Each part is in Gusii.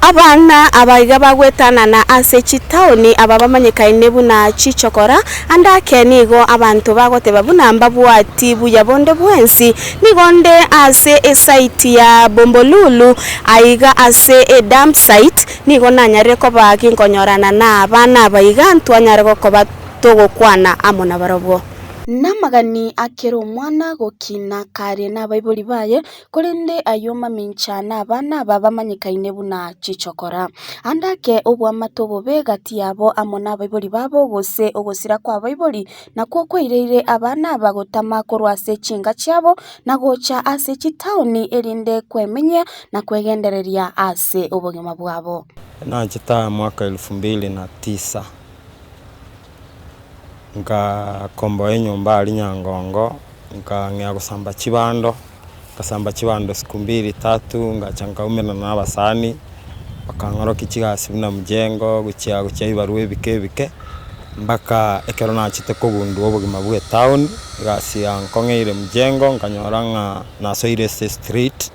Abana aba iga bagwetanana ase chitaoni aba bamanyekaine buna chichokora, ande ake nigo abanto bagoteba buna mbabwati buya bonde bwensi. Nigo nde ase esite ya Bombolulu aiga ase edump site, nigo nanyarire koba ginkonyorana na abana aba iga ntwanyare gokoba togokwana amo nabarobwo. Namagani a kera omwana gokina kare nabaibori baye, Korende ayio mamincha nabana aba bamanyekaine buna chichokora. Ande ake oboamate obobe gati yabo amo nabaibori babo gose ogosira kw'abaibori nakwo kwaireire abana aba gotama korwa ase chinka chiabo na gocha ase chitaoni erinde kwemenyia na kwegendereria ase obogima bwabo. Nachete mwaka elfu mbili na tisa, nkakomboa enyomba aria Nyangongo, nkang'ea gosamba chibando. Ngasamba chibando siku mbili tatu, ngacha nkaumerana na abasani, bakang'orokia chigasi buna mjengo, gochia gochia ebibarua ebike ebike, mpaka ekero nachete kogundua obogima bwa etown, egasi yankong'eire mjengo, nkanyora ng'a nasoire ase estreet,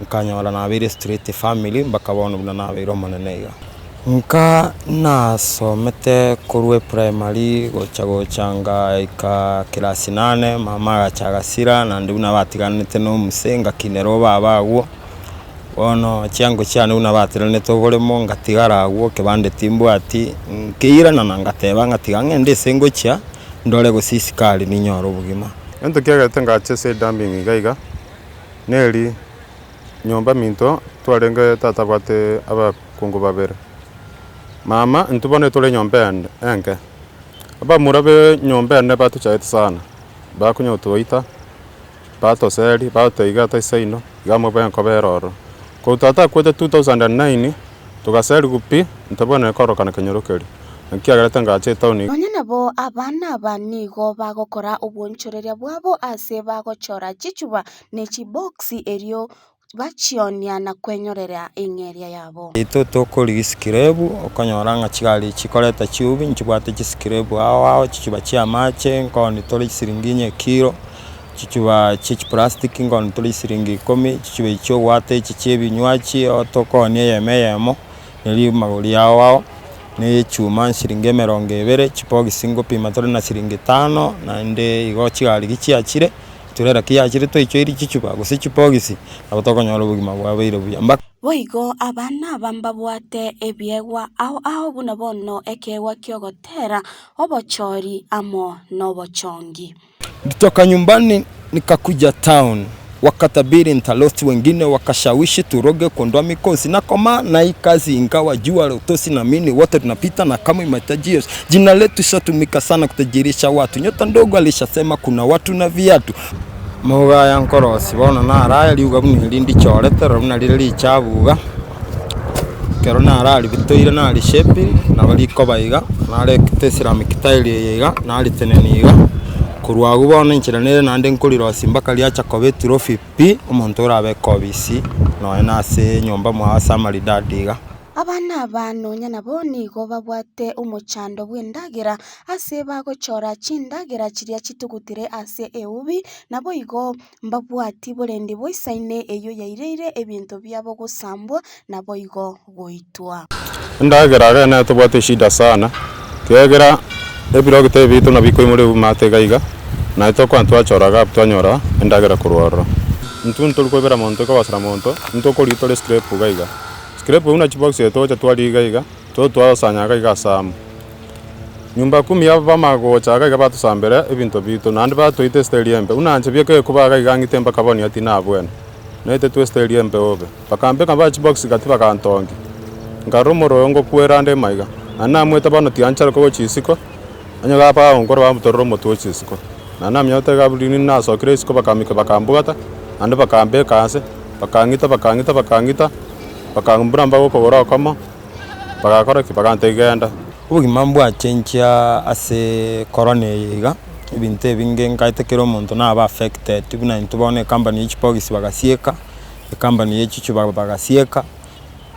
Nkanyora nabeire straight family mpaka bono buna nabeire omonene iga. Nka nasomete korwa eprimary gocha gocha ngaika class nane, mama agacha agasira naende buna batiganete na omosee ngakinera obaba agwo, bono chiango chiane buna batiranete oboremo ngatigara agwo ekebande timbwati, nkeirana na ngateba ng'a tiga ng'ende ase ngochia ndore gose isiko aria ninyore obogima. Egento kiagerete ngacha ase edumping iga iga. Neri, nyomba minto twarenge tata abwate abakungu babere. Mama intwe bono tore enyomba ende enke, abamura be enyomba ende batochaete sana, bakonya gotoita, batoseri, batotebia iga toisaino, iga mobe enkoba ere ororo. Korwa tata akwete 2009, togaseriwa pi, ntobwenereti korokana kenyoro keria, naki kiagerete ngacha etown. Nonya nabo abana aba nigo bagokora obwonchoreria bwabo ase bagochora chichuba ne chiboksi erio bachionia na kwenyorera eng'eria yabo. Intwe tokorigia sikirebu, okonyora ng'a chigari chikoreta chiubi nchibwate chisikirebu ao ao, chichuba chia amache, nkoni tore chisiringi inye ekiro, chichuba chia chiplastiki nkoni tore chisiringi ikomi, chichuba echi chiogoata echi chia ebinywachi, tokoonia eyemo eyemo. Rimagu riao ao na echuma nsiringi emerongo ebere, chibogisi ngopima tore na siringi tano, naende igo chigari gichiachire, turera kiachire twaichoiri chichupa gose chibogisi, nabo tokonyora obogima bwabeire buya mpaka. Boigo abana aba mbabwate ebiegwa ao ao buna bono ekeegwa ki'ogotera, obochori amo nobochongi. Nilitoka nyumbani nikakuja town, wakatabiri nitalost wengine wakashawishi turoge kuondoa mikosi nakomaa na hii kazi ingawa jua la utosi naamini wote tunapita na kamwe matajio jina letu ishatumika sana kutajirisha watu nyota ndogo alishasema kuna watu na viatu Mogaya nkorosi bono naraya riuga buna eri ndichorete rora buna rire richabu iga, ekero naraributoire narishepiri nabo rikoba iga, naretete eceramic tile eye iga, naritenenia iga, korwa abwo bono enchera nere naende nkorirosia mpaka riacha koba etrophy pi, omonto orabe ekobisi nonye na ase enyomba mwago ase amaridadi iga. Abana aba nonya nabo nigo babwate omochando bw'endagera ase bagochora chindagera chiria chitugutire ase eubi, naboigo mbabwati borendi boisaine eyio yaireire ebinto biabo gosambwa, naboigo goitwa. Endagera iga nere tobwate eshida sana, ekiagera ebirogito ebi biaito nabio bikoimora ebimate iga iga, naye tokonyora twachora iga abwo twanyora endagera korwa ororo. Intwe ntori koibera monto kobasera monto, intwe okorigia tore scrap iga iga. Scrap buna chibox eye togocha twarigia iga iga, tobe twasanya iga iga ase amo. Nyumba kumi aba bamanya gocha iga iga batosambera ebinto biaito, naende batoita esiteri embe. Buna inche bieka egekuba iga iga ang'ite mpaka bono iga tinabwena. Naetetwe esiteri embe bobe. Bakambeka mpaka chibox gati bakantongia. Nkarora omoro oyo ngokwera ande maiga. Naende namwete bono tiancharoka gochia isiko, onye iga bagonkora bambutorera omotwe gochia isiko. Naende namanyete iga riria nasokire isiko bakamika bakambwata, naende bakambeka ase, bakang'ita bakang'ita bakang'ita, bakambura mpaka okogoro okomo. Bagakora ki? Bagantebia, Genda. Obogima mbwachenchia ase corona eye iga, ebinto ebinge nkaete kera omonto naba affected buna intwe bono ecompany ya chibogisi bagasieka, ecompany ya chichuba bagasieka,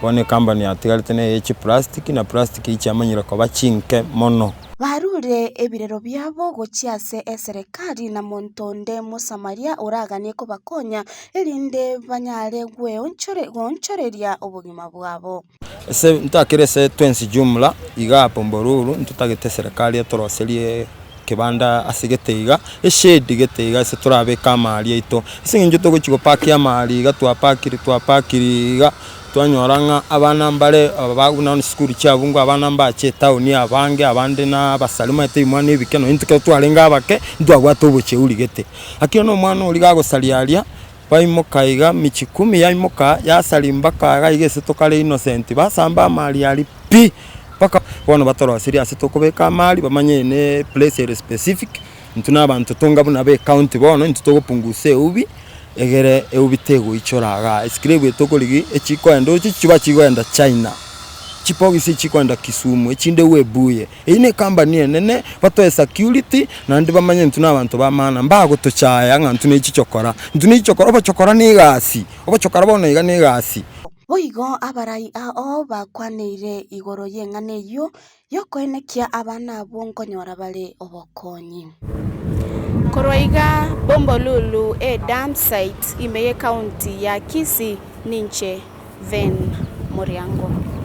Bono ecompany yatigarete na eye chiplastic, na plastic echi chiamanyire koba chinke mono. Barure ebirero biabo gochia ase eserekari na monto onde Mosamaria oraganie kobakonya, erinde banyare goonchoreria obogima bwabo. Ase ntakere ase twensi jumla, iga Bombolulu ntotagete eserekari etoroserie kebanda ase gete iga, eshade gete iga ase torabeke amari aito. Ase eng'encho togochi gopakia amari iga twapakire twapakire iga, twanyora ng'a abana mbare aba ba buna bono chisukuru chiabungwa abana mbache etown abange abande na abasari omanyete ebimwana ebike nonye intwe ekero twarenge abake, ntwabwate obocheuri gete. Lakini bono omwana oria gagosaria aria, baimoka iga michi kumi yaimoka yasaria mpaka iga iga ase tokare innocent, basamba amari aria pi, mpaka bono batoroserie ase tokobeka amari bamanye ne eplace ere specific, intwe na abanto tonga buna ba ecounty bono intwe togopungusa eubi, egere eubi tegoichora igaa. Escrap eye tokorigia echikoenda oroche chiba chigoenda China, chibogisi echikoenda Kisumu, echinde Webuye. Eyio ne ecompany enene, batoe security, naende bamanye intwe na abanto ba maana, mbagotochaya ng'a intwe ne chichokora. Intwe ne chichokora, obochokora na egasi, obochokora bono iga na egasi. Boigo abarai ao bakwaneire igoro y'eng'ana eyio y'okoenekia abana abwo nkonyora bare obokonyi. Korwa iga Bombolulu e dump site ime y'ecounty ya Kisii ninche Ven Moriango.